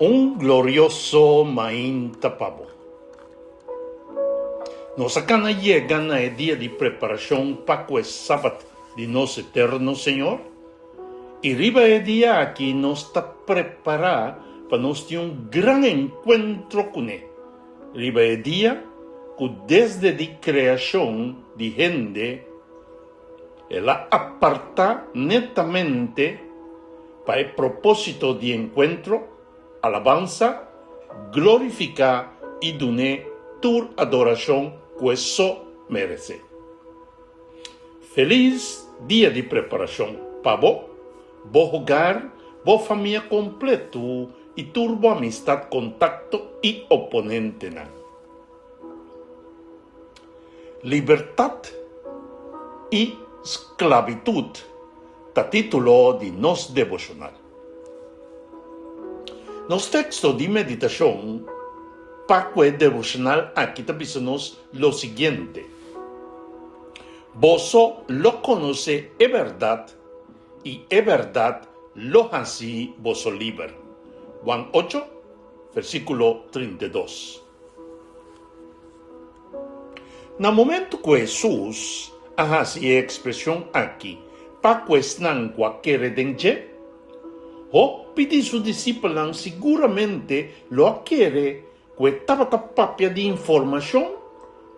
Un glorioso mainta pa bo. Nos a kana yega na e dia di preparashon pa ku e Sabat di nos Eterno Señor, i riba e dia aki nos ta prepará pa nos tin un gran enkuentro kuné riba e dia ku desde di kreashon di hende El a apartá netamente pa e propósito di enkuentro, alabansa, glorifiká i dun'é tur adorashon ku e so meresé. Felis Dia di Preparashon pa bo, bo hogar, bo famia kompletu i tur bo amistat, kontakto i oponentenan. Libertat i Sklabitut ta título di nos deboshonal. Nos teksto di meditashon pa ku e deboshonal aki ta bisa nos lo siguiente, Boso lo konosé e bèrdat i e bèrdat lo hasi boso liber. Juan ocho, versíkulo 32. Na momentu ku Hesus a hasi e ekspreshon aki pa ku esnan ku a kere den dje, hopi di su disipelnan siguramente lo a kere ku e tabata papia di informashon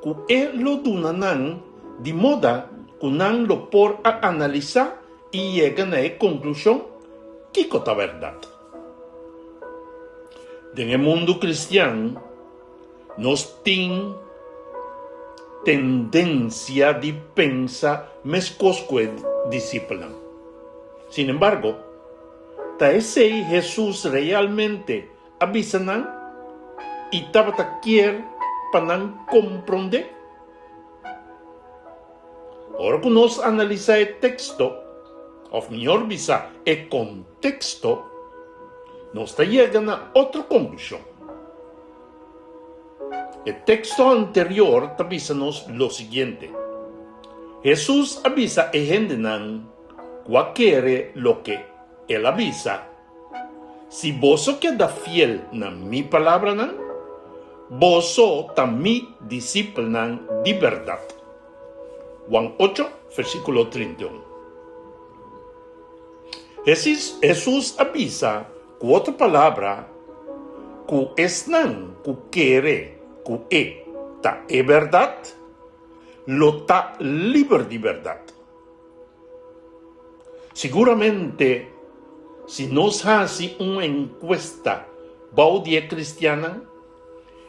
ku e lo duna nan di moda ku nan lo por a analisá i yega na e konklushon kiko ta bèrdat. Den e mundu kristian nos tin tendensia di pensa meskos ku e disipelnan. Sin embargo, ta esei Hesus realmente a bisa nan i tabata kier pa nan komprondé? Ora ku nos analisá e teksto, òf mihor bisa e konteksto, nos ta yega na otro konklushon. E teksto anterior ta bisa nos lo siguiente, Hesus a bisa e hendenan ku a kere loke el a bisa, Si boso keda fiel na mi palabranan, boso ta mi disipelnan di bèrdat. Juan ocho, versíkulo 31. Hesus Hesus a bisa ku otro palabra ku esnan ku kere ku e ta e bèrdat, lo ta liber di bèrdat. Siguramente, si nos hasi un enkuesta bou di e kristiannan,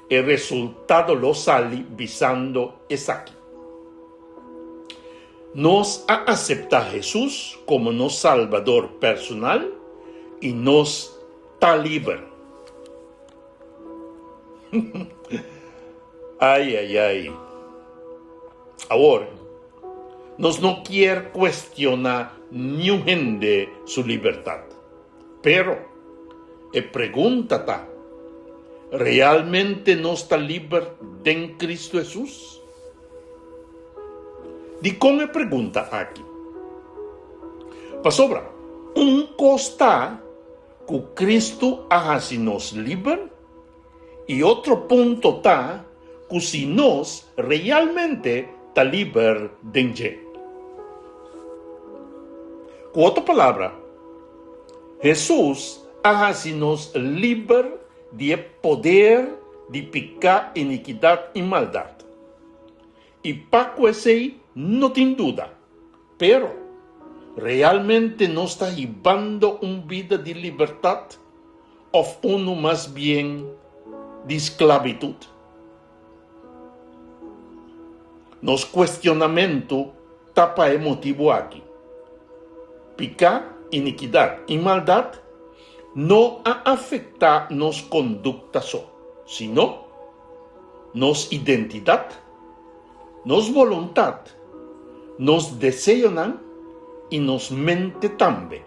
e resultado lo sali bisando esaki, Nos a aseptá Hesus komo nos Salbador personal i nos ta liber. Ai, ai, ai. Awor, nos no kier cuestiona niun hende su libertad. Pero, e pregunta ta, Realmente nos ta liber den Cristo Jesus? Dicon e pregunta aki? Pasobra, un cos ta cu Cristo a haci nos liber, I otro punto ta ku si nos realmente ta liber den dje. Ku otro palabra, Hesus a hasi nos liber di e poder di piká, inikidat i maldat. I pa ku esei no tin duda. Pero, realmente nos ta hibando un bida di libertat òf unu mas bien di sklabitut? Nos kuestionamentu ta pa e motibu aki. Piká, inikidat i maldat no a afektá nos kondukta so, sino nos identidat, nos boluntat, nos deseonan i nos mente tambe.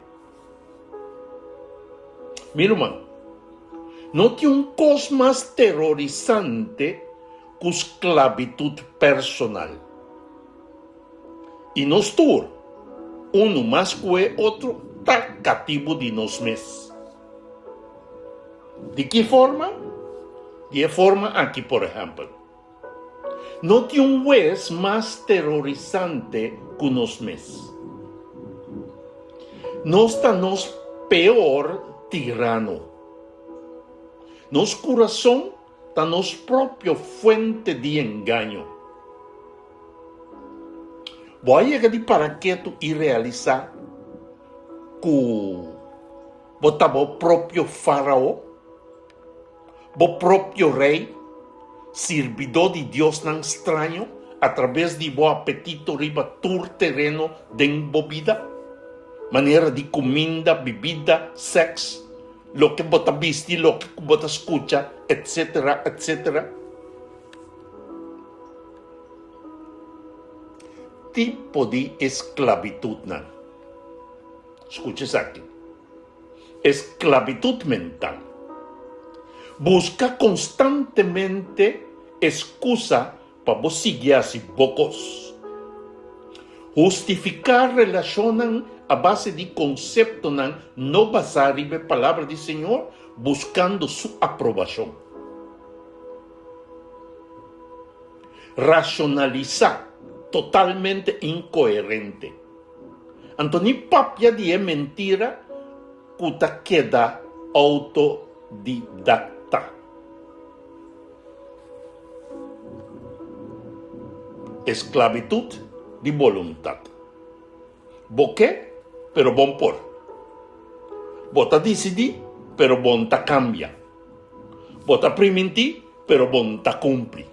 Mi ruman, no tin un kos mas terorisante ku sklabitut personal. I nos tur, unu mas ku e otro, ta katibu di nos mes. Di ki forma? Di e forma aki, por ehèmpel. No tin un wes mas terorisante ku nos mes. Nos ta nos peor tirano. Nos kurason ta nos propio fuente di engaño. Bo a yega di para ketu i realisá ku bo ta bo propio Fárao, bo propio rei, sirbidó di diosnan straño atrabes di bo apetito riba tur tereno den bo bida, manera di kuminda, bibida, sèks, loke bo ta bisti, loke ku bo ta skucha, etsetera, etsetera. Tipo di esklabitutnan. Skucha esaki. Esklabitut mental. Buska konstantemente eskusa pa bo sigui hasi bo kos. Hustifiká relashonnan a base di konseptonan no basá riba e Palabra di Señor, buskando su aprobashon. Rashonalisá, totalmente inkoherente. Anto ni papia di e mentira ku ta keda outodidakta. Esklabitut di boluntat. Bo ke, pero bon por. Bo ta disidí, pero bon ta kambia. Bo ta primintí, pero bon ta kumpli.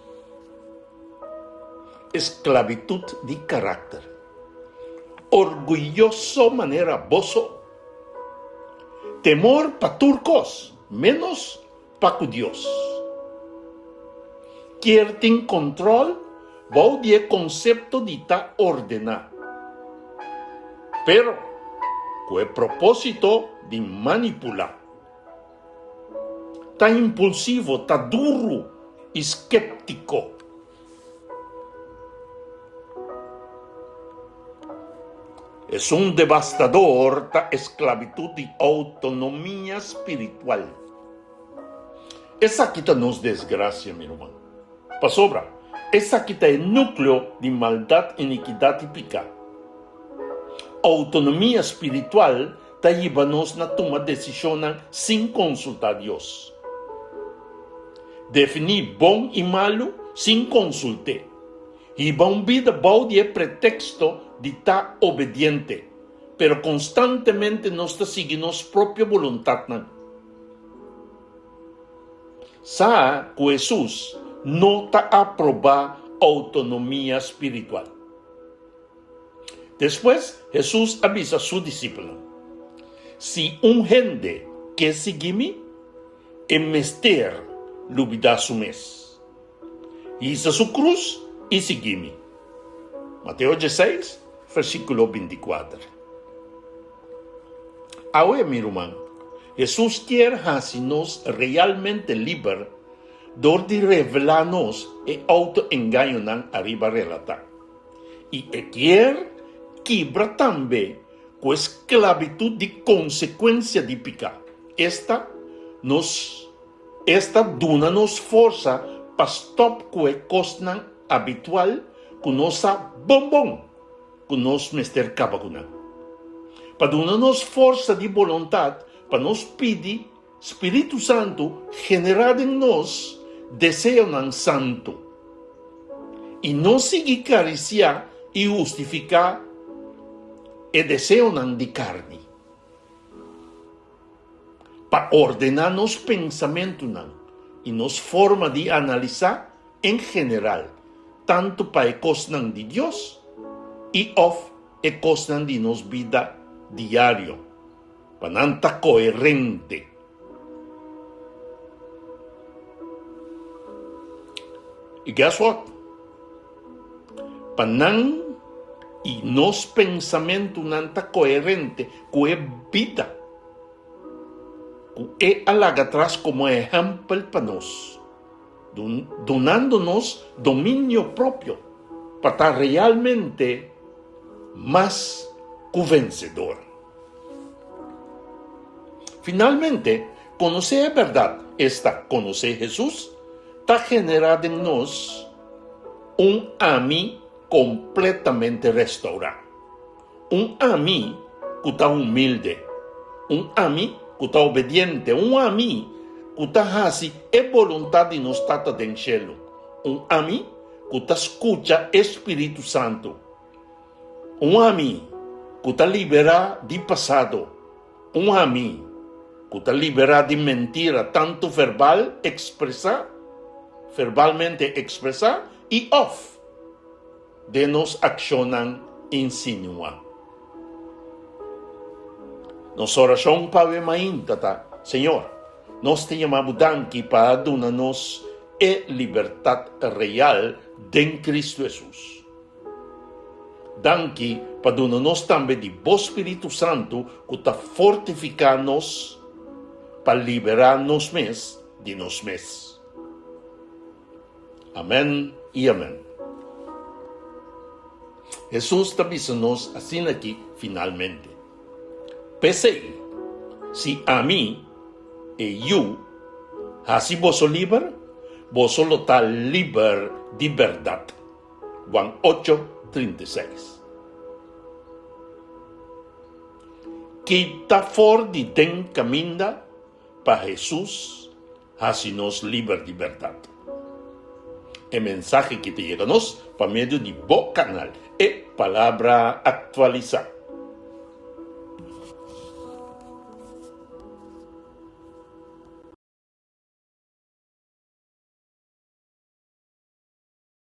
Esklabitut di karakter. Orguyoso manera boso. Temor pa tur kos, ménos pa ku Dios. Kier tin kontrol bou di e konsepto di ta ordená, pero ku e propósito di manipulá. Ta impulsivo, ta duru i sképtiko. Esun devastador ta esklabitut di outonomia spiritual. Esaki ta nos desgrasia, mi ruman. Pasobra, esaki ta e núkleo di maldat, inikidat i piká. Outonomia spiritual ta hiba nos na tuma desishonnan sin konsultá Dios. Definí bon i malu sin konsult'é. Hiba un bida bou di e preteksto di ta obediente, pero konstantemente nos ta sigui nos propio boluntatnan. Sa ku Hesus no ta aprobá outonomia spiritual. Despues Hesus a bisa su disipelnan, Si un hende ke sigui mi, e mester lubidá su mes, hisa su krus i sigui mi. Mateo dieseis, versíkulo bintikuater. Awe, mi ruman, Hesus kier hasi nos realmente liber dor di revelá nos e outoengañonan ariba relatá. I e kier kibra tambe ku e sklabitut di konsekuensia di piká, esta, nos esta duna nos forsa pa stòp ku e kosnan abitual ku nos sa bon bon ku nos mester kaba ku nan. Pa duna nos forsa di boluntat pa nos pidi Spiritu Santu generá den nos deseonan santu i no sigui karisiá i hustifiká e deseonan di karni. Pa ordená nos pensamentunan i nos forma di analisá en general, tantu pa e kosnan di Dios i òf e kosnan di nos bida diario. Pa nan ta koherente. I guess what? Pa nan i nos pensamentunan ta koherente ku e bida ku e a laga atras komo ehèmpel pa nos, dunando nos dominio propio pa ta realmente mas ku vensedor. Finalmente, Konosé e bèrdat, esta, konosé Hesus, ta generá den nos un ami kompletamente restourá. Un ami ku ta humilde, un ami ku ta obediente, un ami ku ta hasi e boluntat di nos Tata den shelu, un ami ku ta skucha e Spiritu Santu, un ami ku ta liberá di pasado, un ami ku ta liberá di mentira tantu verbal ekspresá, verbalmente ekspresá, i òf den nos akshonnan insinuá. Nos orashon pa awe mainta ta, Señor, nos ta yama Bo danki pa a duna nos e libertat real den Kristu Hesus. Danki pa duna nos tambe di Bo Spiritu Santu ku ta fortifiká nos pa liberá nos mes di nos mes. Amèn i amèn. Hesus ta bisa nos asina aki finalmente, P'esei, si ami, e Yu, hasi boso liber, boso lo ta liber di bèrdat. Juan ocho, 36. Kita for di den kaminda pa Hesus hasi nos liber di bèrdat. E mensahe ki ta yega nos pa medio di bo kanal, E Palabra Aktualisá.